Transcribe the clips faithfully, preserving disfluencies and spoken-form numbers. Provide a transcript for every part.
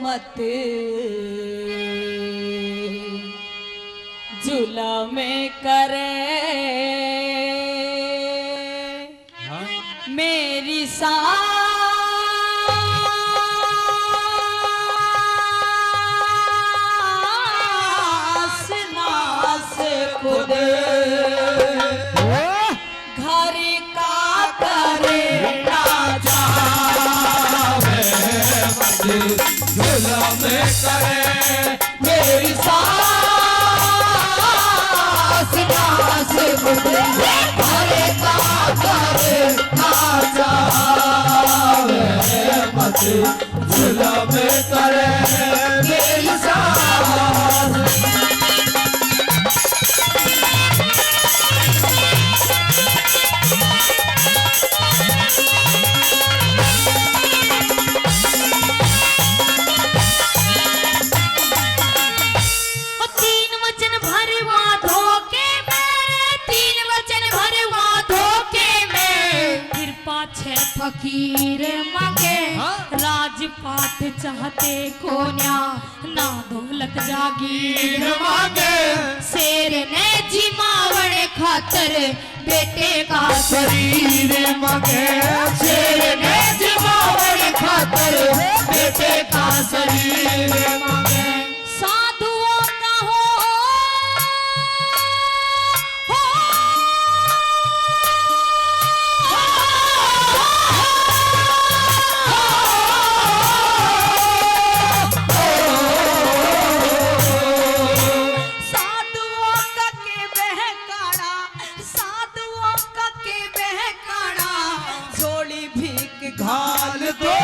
मत जुल्म करे। हाँ। मेरी सास नास खुद घर का करना चाहे, मत जुल्म करे। मेरी सास नास खुद घर का करना चाहे, मत जुल्म करे मेरी सास। ओ तीन वचन भरवा धोखे में, तीन वचन भरवा धोखे में। फिर पाछे फकीर मांगे, हाँ। राजपाट चाहते कोन्या, ना दौलत जागीर मांगे। शेर ने जिमावण खातर बेटे का शरीर मांगे। शेर ने जिमावण खातर बेटे का शरीर मांगे। साधुओं का हो, हो, हो, हो। साधुओं का के बहकाना, साधुओं का के बहकाना, झोली भीख घाल दो।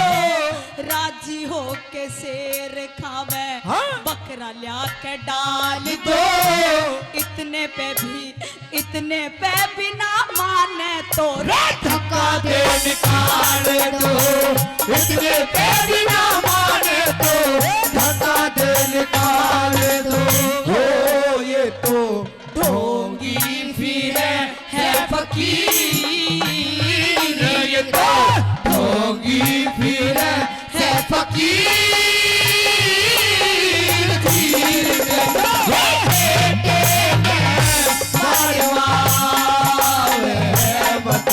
राजी हो के शेर खावे, हाँ। बकरा ल्या के डाल दो। इतने पे भी, इतने पे भी ना माने तो रे धक्का दे निकाल दो। इतने पे भी ना माने तो रे धक्का दे निकाल दो। हो ये तो ढोंगी फिरे है फकीर, ये तो ढोंगी फिरे है फकीर। पीर के बेटे ने मरवावे मत,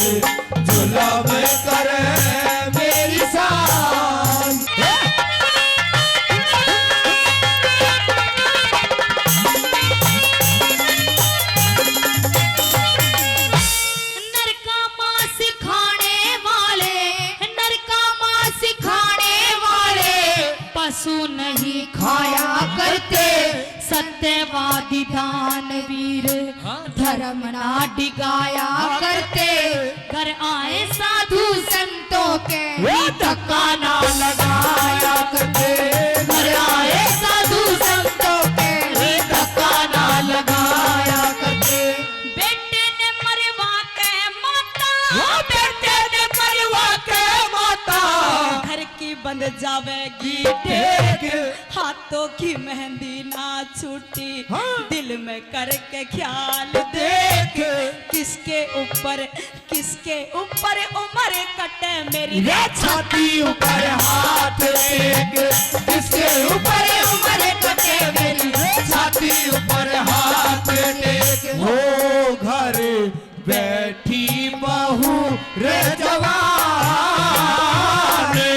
जुल्म करे मेरी सास। नरका मांस खाने वाले, नरका मांस खाने वाले पशु नहीं खाया करते। सत्यवादी दानवीर हाँ। धर्म ना डिगाया हाँ। करते। घर आए साधु संतों के वो धक्का ना लगाया करते। घर आए साधु संतों के धक्का ना लगाया करते। बेटे ने मरवा के माता, वो बेटे ने मरवा के माता। घर की बंध जावेगी टेक। हाथों की मेहंदी ना छूटी, हाँ। दिल में करके ख्याल देख। किसके ऊपर, किसके ऊपर उम्र कटे मेरी रे छाती ऊपर हाथ टेक। किसके ऊपर उम्र कटे मेरी रे छाती ऊपर हाथ टेक। हो घर बैठी बहू रे जवान,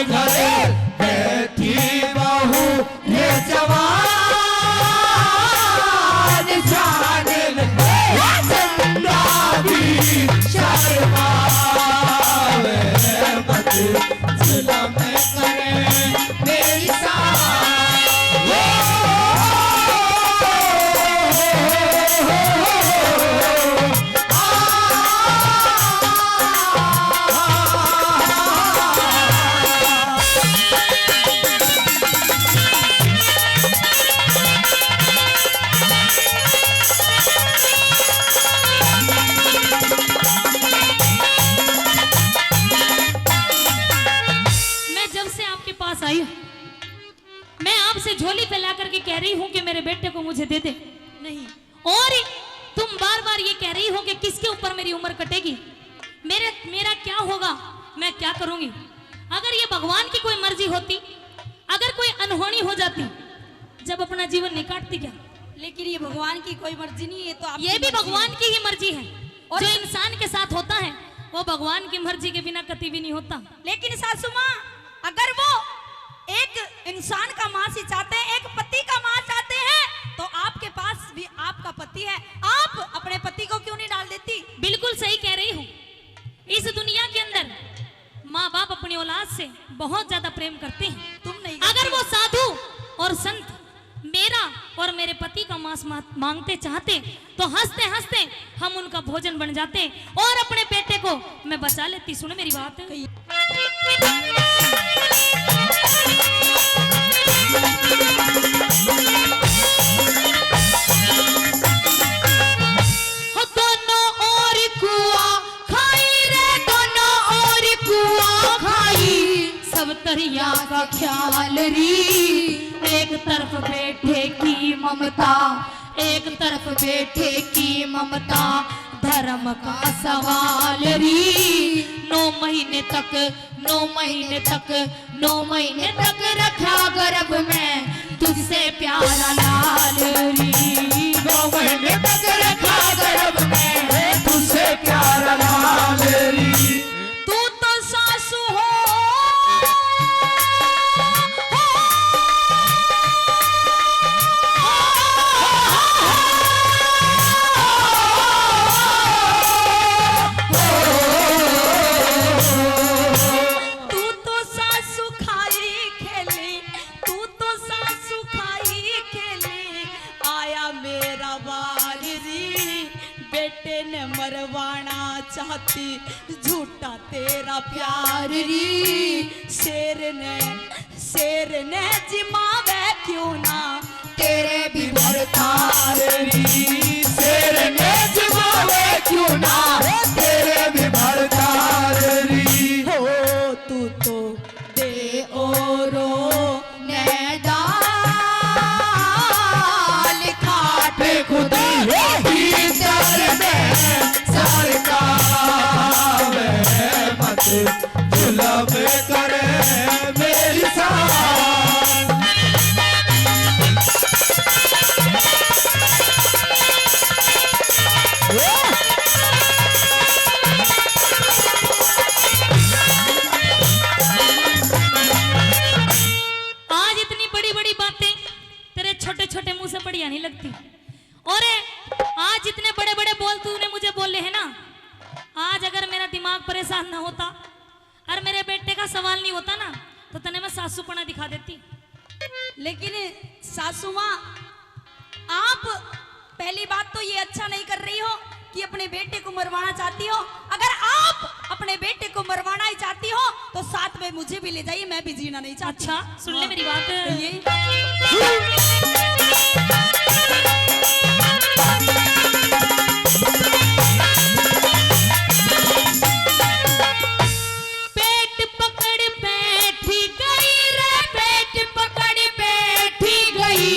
घर बैठी बहू रे जवान, जान ले चंदा भी शर्मावे मत, जुल्म करे मेरी सास। मैं जब से आपके पास आई हूँ, मैं आपसे झोली फैला करके कह रही हूँ कि मेरे बेटे को मुझे दे दे। नहीं। और तुम बार बार ये कह रही हो कि किसके ऊपर मेरी उम्र कटेगी, मेरे, मेरा क्या होगा, मैं क्या करूंगी। अगर ये भगवान की कोई मर्जी होती, अगर कोई होनी हो जाती, जब अपना जीवन नहीं काटती क्या? लेकिन ये भगवान की कोई मर्जी नहीं, ये तो आपकी ये भी मर्जी भगवान है। की ही मर्जी है। और जो इंसान के साथ होता है, वो भगवान की मर्जी के बिना कति भी नहीं होता। लेकिन सासू माँ, अगर वो एक इंसान का मांस ही चाहते हैं, एक पति का मांस चाहते हैं, तो आपके पास भी आपका पति है, आप अपने पति को क्यों नहीं डाल देती? बिल्कुल सही कह रही हूँ। इस दुनिया के अंदर माँ बाप अपनी औलाद से बहुत ज्यादा प्रेम करते हैं। तुम नहीं करती। अगर वो साधु और संत मेरा और मेरे पति का मांस मा-, मांगते चाहते, तो हंसते हंसते हम उनका भोजन बन जाते और अपने बेटे को मैं बचा लेती। सुन मेरी बात। हो दोनों ओर कुआ खाई रे, दोनों ओर कुआ खाई, सब तरिया का ख्याल री। एक तरफ बेटे की ममता, एक तरफ बेटे की ममता, धर्म का सवाल री। नौ महीने तक, नौ महीने तक, नौ महीने तक रखा गर्भ में तुझसे प्यारा लाल री। नौ महीने तक रखा गर्भ में तुझसे प्यारा लाल री। तू तो सासू हो। तू तो सासू खाई खेली, तू तो सासू खाई खेली, आया मेरा बाल री। बेटे ने मरवाना चाहती, झूठा तेरा प्यार री। शेर ने, शेर ने जिमावे क्यों ना तेरे भी भरतार री। शेर ने जिमावे क्यों ना तेरे भी भरतार री। हो तू तो दे ओरो ने दाल खाट खुदी भीतर में सरकार मत जुल्म करे मेरी सास। आज इतनी बड़ी बड़ी बातें तेरे छोटे छोटे मुंह से बढ़िया नहीं लगती। और आज जितने बड़े बड़े बोल तूने मुझे बोले हैं ना, आज अगर मेरा दिमाग परेशान ना होता और मेरे बेटे का सवाल नहीं होता ना, तो तने मैं सासूपना दिखा देती। लेकिन सासू माँ, आप पहली बात तो ये अच्छा नहीं कर रही हो कि अपने बेटे को मरवाना चाहती हो। अगर आप अपने बेटे को मरवाना ही चाहती हो तो साथ में मुझे भी ले जाइए, मैं भी जीना नहीं चाहती। अच्छा, सुन ले हाँ। मेरी बात। ये पेट पकड़ बैठी गई रे, पेट पकड़ बैठी गई।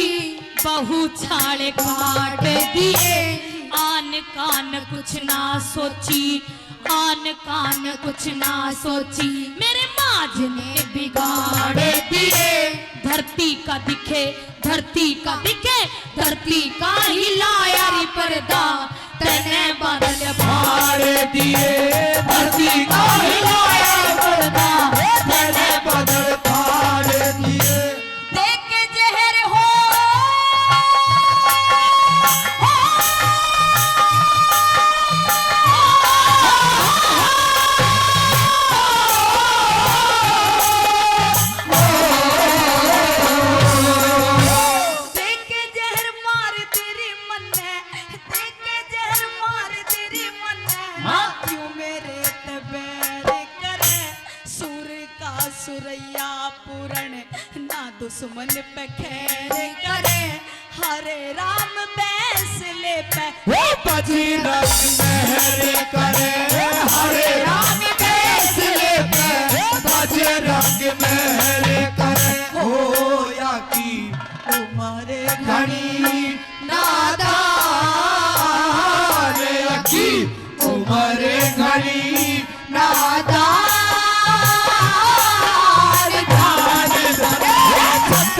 बहू छाले काट दिए, आन कान कुछ ना सोची, आन कान कुछ ना सोची। मेरे माज ने बिगाड़ दिए। धरती का दिखे, धरती का दिखे, धरती का हिलाया रे पर्दा। तने बादल फाड़ दिए, धरती का हिलाया पर्दा, तने बादल फाड़ दिए। देख के जहर हो, हो, देख के जहर मार तेरी मन्ने, देख के जहर मार तेरी मन्ने। हाँ। क्यों मेरे ते बैर करे, सुर का सुरैया पूरण, ना दुश्मन पे खैर करे। हरे राम फैसले पे, वो बजरंग मेहर करे। हरे राम फैसले पे, बजरंग मेहर करे। होया की उम्र घणी नादान अखी, उम्र घणी नादान, धान धरे छत